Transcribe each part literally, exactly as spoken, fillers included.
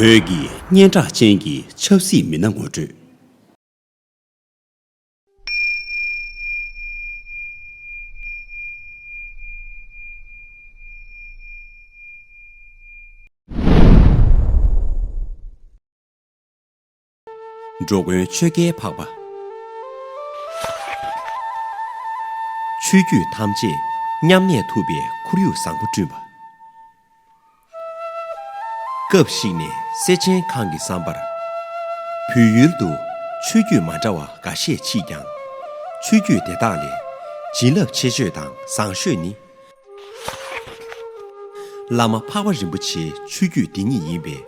བོད་ཀྱི་སྙན་གྲགས་ཅན་གྱི་ཆབ་སྲིད་མི་སྣ་ངོ་སྤྲོད། འགྲོ་མགོན་ཆོས་རྒྱལ་འཕགས་པ། ཆོས་བརྒྱུད་ཐམས་ཅད་མཉམ་གནས་ཐུབ་པའི་ཁོར་ཡུག་བཟང་པོ་བསྐྲུན་པ། སྐབས་ཤིག་ནས་སེ་ཆེན་ཁང་གི་བསམ་པར། བོད་ཡུལ་དུ་ཆོས་བརྒྱུད་མ་འདྲ་བ་འགའ་ཤས་མཆིས་ཀྱང་། ཆོས་བརྒྱུད་དེ་དག་ལས་བྱིན་རླབས་ཆེ་ཤོས་དང་བཟང་ཤོས་ནི། བླ་མ་འཕགས་པ་རིན་པོ་ཆེའི་ཆོས་བརྒྱུད་འདི་ཉིད་ཡིན་པས།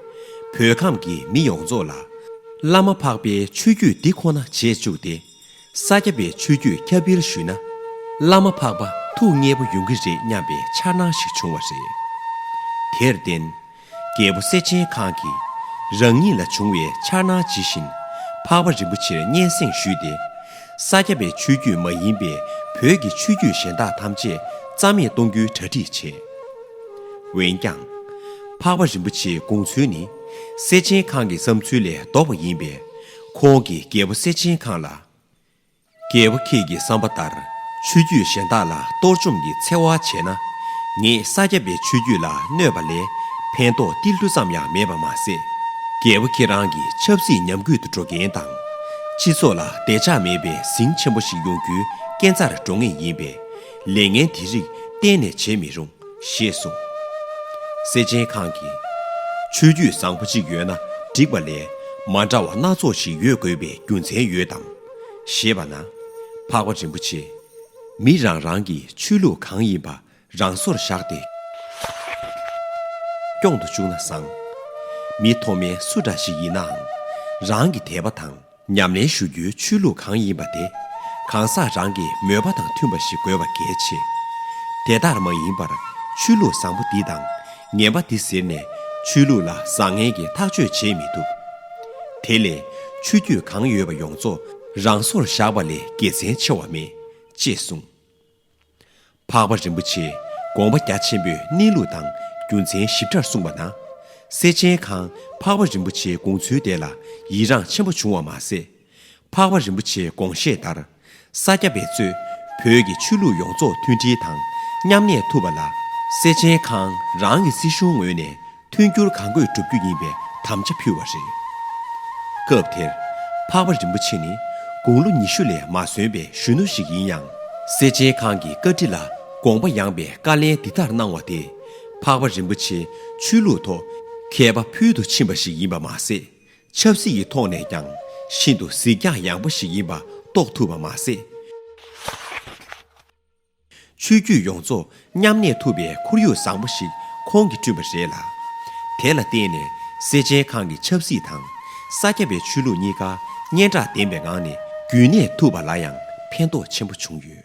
བོད་ཁམས་ཀྱི་མི་ཡོངས་རྫོགས་ལ། བླ་མ་འཕགས་པའི་ཆོས་བརྒྱུད་འདི་ཁོ་ན་བྱས་བཅུག་སྟེ། ས་སྐྱ་པའི་ཆོས་བརྒྱུད་ཁྱབ་སྤེལ་ཞུས་ན། བླ་མ་འཕགས་པ་ཐུགས་མཉེས་པོ་ཡོང་གི་རེད་སྙམ་པའི་འཆར་སྣང་ཞིག་བྱུང་བ་རེད། དེར་བརྟེན། རྒྱལ་པོ་སེ་ཆེན་ཁང་གིས་རང་ཉིད་ལ་བྱུང་བའི་འཆར་སྣང་ཇི་བཞིན་འཕགས་པ་རིན་པོ་ཆེར་སྙན་སེང་ཞུས་ཏེ། ས་སྐྱ་པའི་ཆོས་བརྒྱུད་མ་ཡིན་པའི་བོད་ཀྱི་ཆོས་བརྒྱུད་གཞན་དག་ཐམས་ཅད་རྩ་མེད་གཏོང་རྒྱུའི་གྲ་སྒྲིག་བྱས། འོན་ཀྱང་། འཕགས་པ་རིན་པོ་ཆེའི་དགོངས་ཚུལ་ནི་སེ་ཆེན་ཁང་གི་བསམ་ཚུལ་ལས་ལྡོག་པ་ཡིན་པས། ཁོང་གིས་རྒྱལ་པོ་སེ་ཆེན་ཁང་ལ། རྒྱལ་པོ་ཁྱེད་ཀྱི་བསམ་པ་ལྟར་ཆོས་བརྒྱུད་གཞན་དག་ལ་གཏོར་བཅོམ་གྱི་འཚེ་བ་བྱས་ན། ངེད་ས་སྐྱ་པའི་ཆོས་བརྒྱུད་ལ་གནོད་པ་ལས་ཕན་ཐོགས་ཏིལ་འབྲུ་ཙམ་ཡང་མེད་པ་མ་ཟད། རྒྱལ་པོ་ཁྱེད་རང་གི་ཆབ་སྲིད་ཉམས་རྒུད་དུ་འགྲོ་མཁན་དང་། སྤྱི་ཚོགས་ལ་བདེ་འཇགས་མེད་པའི་ཟིང་ཆེན་པོ་ཞིག་ཡོང་རྒྱུའི་རྐྱེན་རྩར་འགྲོ་ངེས་ཡིན་པས། ལས་ངན་དེ་རིགས་གཏན་ནས་བྱེད་མི་རུང་། ཞེས་གསུངས། སེ་ཆེན་ཁང་གིས། ཆོས་བརྒྱུད་བཟང་པོ་གཅིག་ཡོད་ན་འགྲིག་པ་ལས་མ་འདྲ་བ་སྣ་ཚོགས་ཤིག་ཡོད་དགོས་པའི་རྒྱུ་མཚན་ཡོད་དམ། ཞེས་པ་ན། འཕགས་པ་རིན་པོ་ཆེ། མི་རང་རང་གི་ཆོས་ལུགས་གང་ཡིན་པ་རང་སོར་བཞག་སྟེ་སྐྱོང་དུ་བཅུག་ན་བཟང་། མི་མཐོ་དམན་སུ་འདྲ་ཞིག་ཡིན་ནའང་རང་གི་དད་པ་དང་། ཉམས་ལེན་ཞུ་རྒྱུའི་ཆོས་ལུགས་གང་ཡིན་པ་དེ། གང་ཟག་རང་གི་མོས་པ་དང་མཐུན་པ་ཞིག་དགོས་པ་གལ་ཆེ། དེ་ལྟར་མ་ཡིན་པར་ཆོས་ལུགས་བཟང་པོ་འདི་དང་ངན་པ་འདི་ཟེར་ནས་ཆོས་ལུགས་ལ་བཟང་ངན་གྱི་ཐག་གཅོད་བྱེད་མི་ཐུབ། དེ་ལས་ཆོས་བརྒྱུད་གང་ཡོད་པ་ཡོངས་རྫོགས་རང་སོར་བཞག་པ་ལས་དགེ་མཚན་ཆེ་བ་མེད། ཅེས་གསུངས། འཕགས་པ་རིན་པོ་ཆེས་དགོངས་པ་རྒྱ་ཆེན་པོས་གནས་ལུགས་དང་རྒྱུ་མཚན་ཞིབ་ཕྲར་གསུངས་པ་ན། སེ་ཆེན་ཁང་འཕགས་པ་རིན་པོ་ཆེའི་དགོངས་ཚུལ་དེ་ལ་ཡི་རངས་ཆེན་པོ་བྱུང་བ་མ་ཟད། འཕགས་པ་རིན་པོ་ཆེའི་དགོངས་བཞེད་ལྟར། ས་སྐྱ་པའི་གཙོས་བོད་ཀྱི་ཆོས་ལུགས་ཡོངས་རྫོགས་མཐུན་སྒྲིལ་དང་མཉམ་གནས་ཐུབ་པ་ལ། སེ་ཆེན་ཁང་རང་གི་སྲིད་གཞུང་ངོས་ནས་མཐུན་འགྱུར་གང་དགོས་བསྒྲུབ་རྒྱུ་ཡིན་པའི་དམ་བཅའ་ཕུལ་བ་རེད། སྐབས་དེར། འཕགས་པ་རིན་པོ་ཆེ་ནི་དགུང་ལོ་ཉི་ཤུ་ལས་མ་སོན་པའི་གཞོན་ནུ་ཞིག་ཡིན་ཡང་། སེ་ཆེན་ཁང་གི་བཀའ་ཁྲི་ལ་དགོངས་པ་ཡངས་པའི་བཀའ་ལན་འདི་ལྟར་གནང་བ་དེ། འཕགས་པ་རིན་པོ་ཆེ་ཆོས་ལུགས་ཐོག་མཁས་པ་ཕུལ་དུ་ཕྱིན་པ་ཞིག་ཡིན་པ་མ་ཟད། ཆབ་སྲིད་ཀྱི་ཐོག་ནས་ཀྱང་ཤིན་ཏུ་གཟིགས་རྒྱང་ཡངས་པོ་ཞིག་ཡིན་པ་རྟོགས་ཐུབ་པ་མ་ཟད། ཆོས་བརྒྱུད་ཡོངས་རྫོགས་མཉམ་གནས་ཐུབ་པའི་ཁོར་ཡུག་བཟང་པོ་ཞིག་ཁོང་གིས་བསྐྲུན་པ་རེད་ལ། དེ་ལ་བརྟེན་ནས་སེ་ཆེན་ཁང་གི་ཆབ་སྲིད་དང་ས་སྐྱ་པའི་ཆོས་ལུགས་གཉིས་ཀ་སྙན་གྲགས་ལྡན་པའི་ངང་ནས་རྒྱུན་གནས་ཐུབ་པ་ལ་ཡང་ཕན་ཐོགས་ཆེན་པོ་བྱུང་ཡོད།